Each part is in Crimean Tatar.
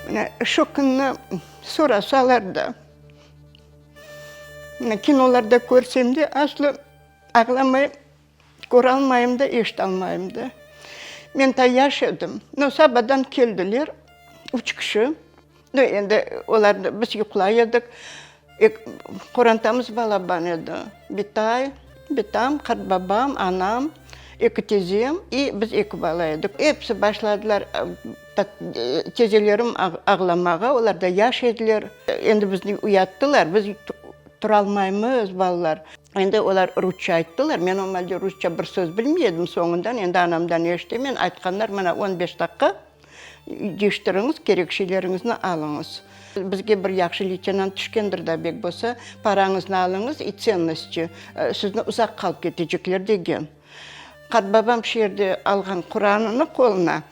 Mına şu künni sorasalar da, mına kinolarda körsem de, aslı ağlamayım, köralmayım da, eşitalmayım da. Men ta yaş edim. No, sabadan keldiler, üç kişi. No, endi olar, biz yuqlay edik. Qorantamız balaban edi. Bitay, bitam, qartbabam, anam, eki tezem i biz eki bala edik. Episi başladılar tezelerim ağlamağa, olar da yaş ediler. Endi bizni uyattılar, biz turalmaymız, balalar. Endi olar rusça ayttılar, men o malde rusça bir söz bilmey edim, soñundan endi anamdan eşitemen, aytqanlar, mana on beş daqqa Cıyıştırıñız, kerek şeyleriñizni alıñız. Bizge bir yahşı leytenant tüşkendir da bek bolsa, parañıznı alıñız i tsennosti, sizni uzaq qalıp ketecekler degen. Qartbabam şu yerde alğan Quranını qoluna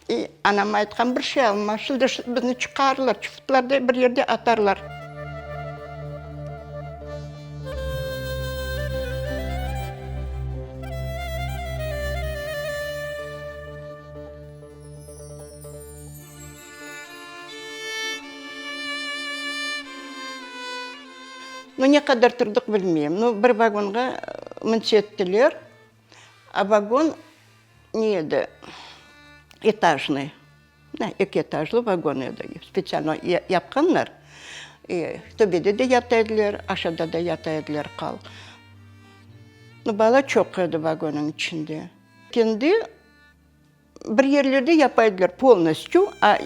i anam aytqan, bir şey alma, şimdi bizni çıqarırlar, çufutlar da bir yerde atarlar. Nu, ne qadar turdıq bilmeyim. Nu, bir vagonğa mınsettiler, a vagon ne edi, etajnıy, eki etajlı vagon edi, spetsialno yapqanlar. Töpede de yata ediler, aşağıda da yata ediler qal. Nu, bala çoq edi vagonnıñ içinde. Kendi Bir yerlerde yapa ediler polnostyu, a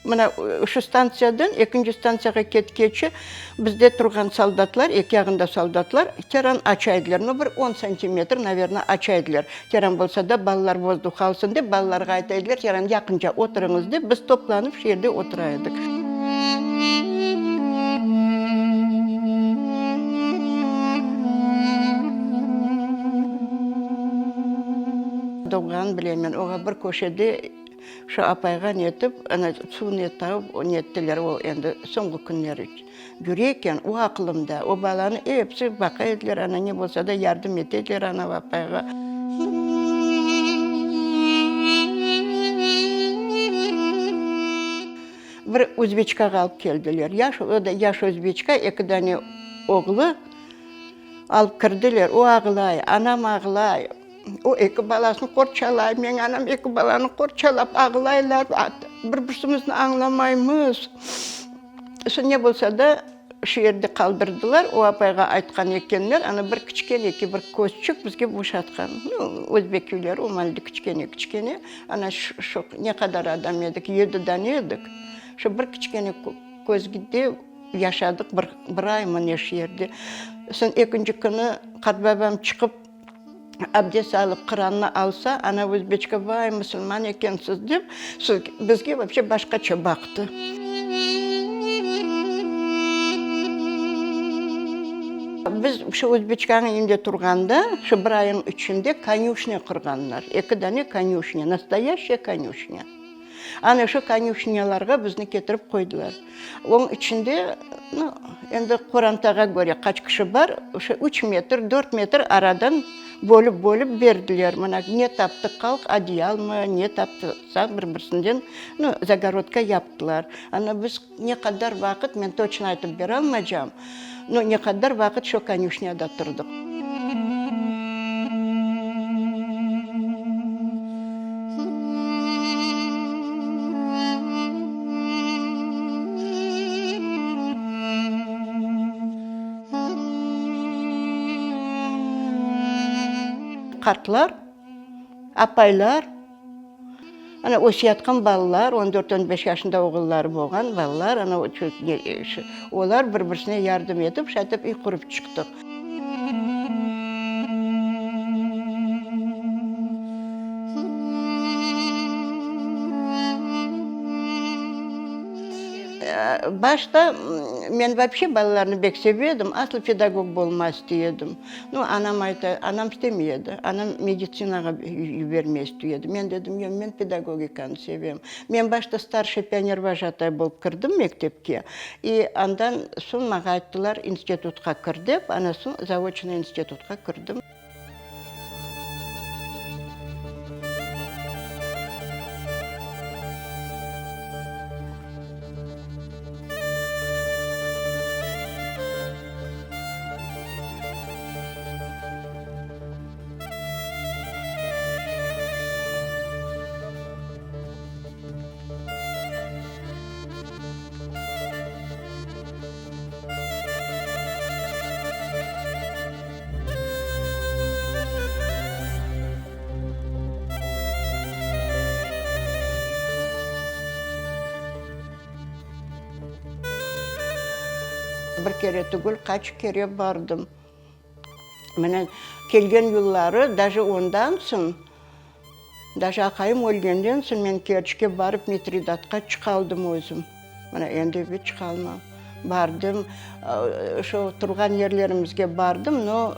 mına şu stantsiyadan ekinci stantsiyağa ketkeçe bizde turğan soldatlar, eki yağında soldatlar teran aça ediler, no bir on santimetr, naverno, aça ediler. Teran bolsa da balalar vozduh alsın dep, balalarğa ayta ediler, teran yaqınca oturıñız dep, biz toplanıp şu yerde otura edik. Doğğanın bilemen, oğa bir köşede şu apayğa netip, ana suv ne tavıp nettiler, o endi soñki künleri yüre eken, o aqılımda, o balanı episi baqa ediler, ana ne bolsa da yardım ete ediler anav apayğa. Bir özbeçkağa alıp keldiler, yaş, o da yaş özbeçka, eki dane oğlu alıp kirdiler, o ağlay, anam ağlay. O eki balasını qorçalay, meñ anam eki balanı qorçalap ağlaylar, bir-birsimizni añlamaymız. Soñ ne bolsa da, şu yerde qaldırdılar, o apayğa aytqan ekenler, ana bir kiçkeneki bir közçük bizge boşatqan. Nu, özbek köyleri o maalde kiçkene-kiçkene, ana şu ne qadar adam edik, yedi dane edik, şu bir kiçkene közgde yaşadıq bir, bir aymı ne şu yerde. Soñ ekinci künü qartbabam çıqıp, Abdest alıp, Qurannı alsa, ana özbeçke, Vay, musulman ekensiz, dep, bizge vapşe başqaça baqtı. Biz şu özbeçkanıñ evinde turğanda, şu bir ayıñ içinde konyuşnâ qurğanlar, eki dane konyuşnâ, nastoyaşçaya konyuşnâ. Ana şu konyuşnâlarğa bizni ketirip qoydılar. Onıñ içinde, nu, endi qorantağa köre qaç kişi bar, o'şa üç metr, dört metr aradan bölip-bölip berdiler. Mına ne taptıq halq, odeyalmı, ne taptıqsa bir-birisinden, nu, zagorodka yaptılar. Ana biz ne qadar vaqıt, men toçno aytıp beralmaycam, nu, ne qadar vaqıt şo konyuşnâda turdıq. Qartlar, apaylar, ana öseyatqan balalar, on dört, on beş yaşında oğulları bolğan balalar, ana olar bir-birisine yardım etip, şaytip üy qurıp çıqtıq. Başta men vapşe balalarnı bek seve edim, aslı pedagog bolma istey edim. Nu, anam ayta, anam istemey edi, anam meditsinağa yibermey istey edi. Men dedim, yoq, men pedagogikanı sevem. Men başta starşiy pionervojatay bolıp kirdim mektepke, i andan soñ maña ayttılar, institutqa kir dep, ana soñ zaoçnıy institutqa kirdim. Bir kere tügül, qaç kere bardım. Mına, kelgen yılları, daje ondan soñ, daje aqayım ölgenden soñ men Kerçke barıp Mitridatqa çıqaldım özüm. Mına, endi ebet çıqalmam. Bardım, şo turğan yerlerimizge bardım, no,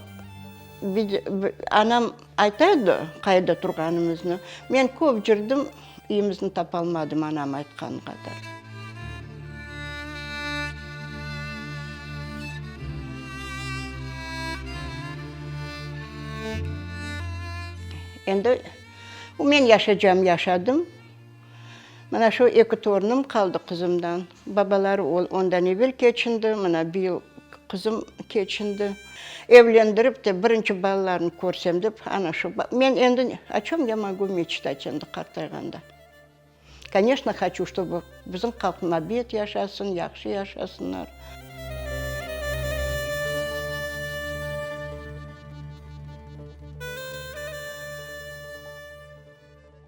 anam ayta edi qayda turğanımıznı. Men köp cürdim, uyümizni tapalmadım anam aytqan qadar. Endi men yaşaycam yaşadım. Mına şu eki torunım qaldı qızımdan. Babaları ondan evel keçindi, mına bıyıl qızım keçindi. Evlendirip de birinci balalarını körsem dep, ana şu, men endi o çöm ya mogu meçtat endi qartayğanda. Koneçno, hoçu, ştobu bizim halq mabet yaşasın, yahşı yaşasınlar.